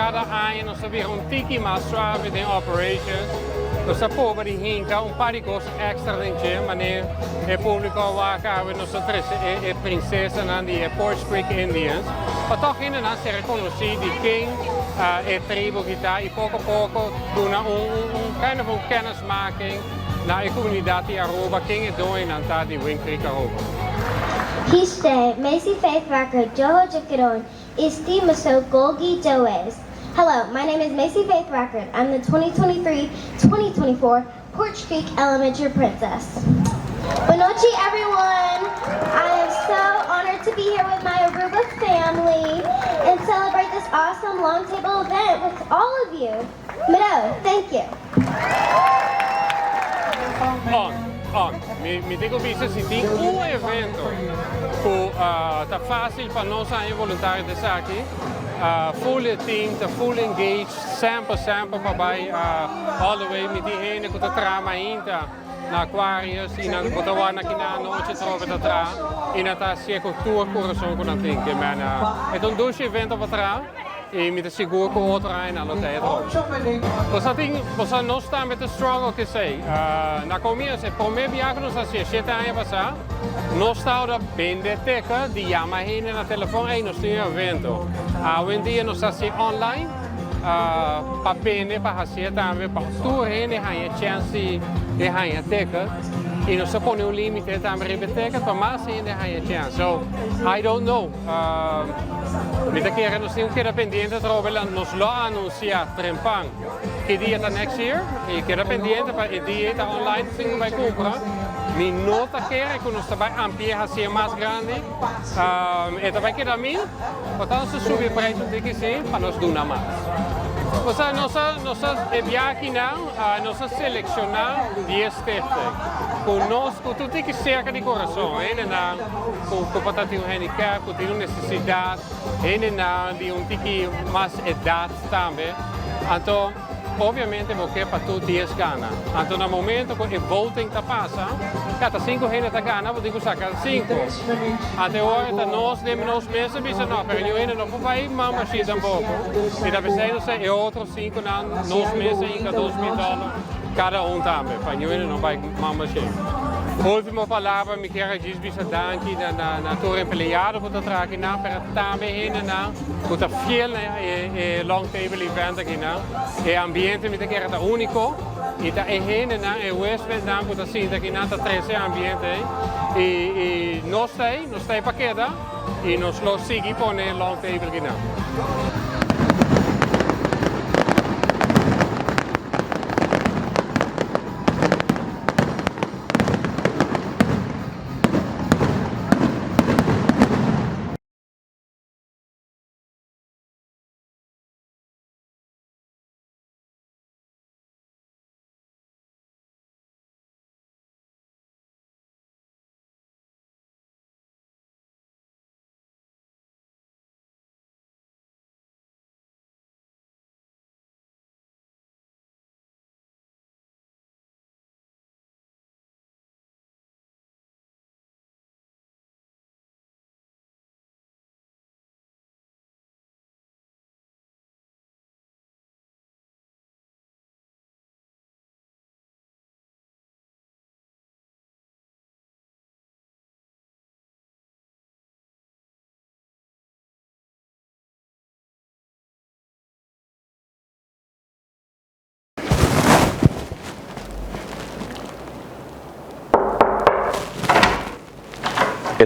Kada aña nos ta bira un tiki mas suave den operations. Nos ta proba di hinka un par di kos extra den dje, manera e publico a wak awe nos ta trece e prinsesanan di e Poarch Creek Indians, pa tog hendenan ser reconoci di ken e tribu ki ta y poco poco duna un kind of un kennismaking na e comunidad di Aruba ken e doñonan ta di Wind Creek Aruba. Hishte, Macy Faith Racker, Joho Jikaron, Isti Maso Golgi Joes. Hello, my name is Macy Faith Rackard. I'm the 2023-2024 Poarch Creek Elementary Princess. Bon nochi, everyone. I am so honored to be here with my Aruba family and celebrate this awesome long table event with all of you. Miro, thank you. On, on. Mi tin ku bisa si tin un evento ku ta fásil pa nos haña voluntario ta esaki. Full e team ta full engaged, semper semper pa bai all the way. Mi tin hende ku ta traha mainta na Aquarius i nan bo ta wak na kina anochi trobe ta traha i nan ta hasié ku tur kurason ku nan tin. Ke men e ta un dushi evento pa traha i mi ta sigur ku otro aña nan lo ta e trobe. Boso tin, boso nos tambe ta struggle ku esei. Na komienso e promé biaha ku nos a hasié 7 aña pasá, nos tabata bende ticket di yama hende na telefòn, "Ey, nos tin un evento." Awendia nos ta hasié online pa bende pa hasié tambe pa tur hende haña chèns di haña ticket i nos ta pone un límite tambe riba e ticket pa mas hende haña chèns. So, I don't know. Mi ta kere nos tin ku keda pendiente atrobe, nos lo anunsiá trempan ki dia ta next year i keda pendiente pa e dia ta online sin ku bai kumpra. Mi no ta kere ku nos ta bai ampli'é hasié mas grandi. E ta bai keda 1000, por tanto nos ta subi e prijs un tiki sí pa nos duna mas. Osea nos a e biaha akinan nos a selekshoná 10 stichting ku nos ku tur tiki serka di kurason, hendenan ku por ta tin un handicap, ku tin un nesesidat, hendenan di un tiki mas edat tambe. Anto obviamente bo ke pa tur 10 gana. Anto na momento ku e voting ta pasa, kada sinku hende ta gana, bo tin ku saka sinku. Anto ora ta nos den nos mes a bisa no, pero niun hende no por bai man bashí tampoko. I ta p'esei nos e otro sinkunan nos mes a hinka $2000 kada un tambe, pa niun hende no bai man bashí. Último palabra, mi kier djis bisa danki na tur empleado ku ta traha akinan, pero tambe hendenan ku ta fiel na e long table event akinan. E ambiente mi ta kere ta úniko i ta e hendenan, e huéspednan ku ta sinta akinan ta trese e ambiente ei. I nos ta ei, nos ta ei pa keda i nos lo sigui pone long table akinan.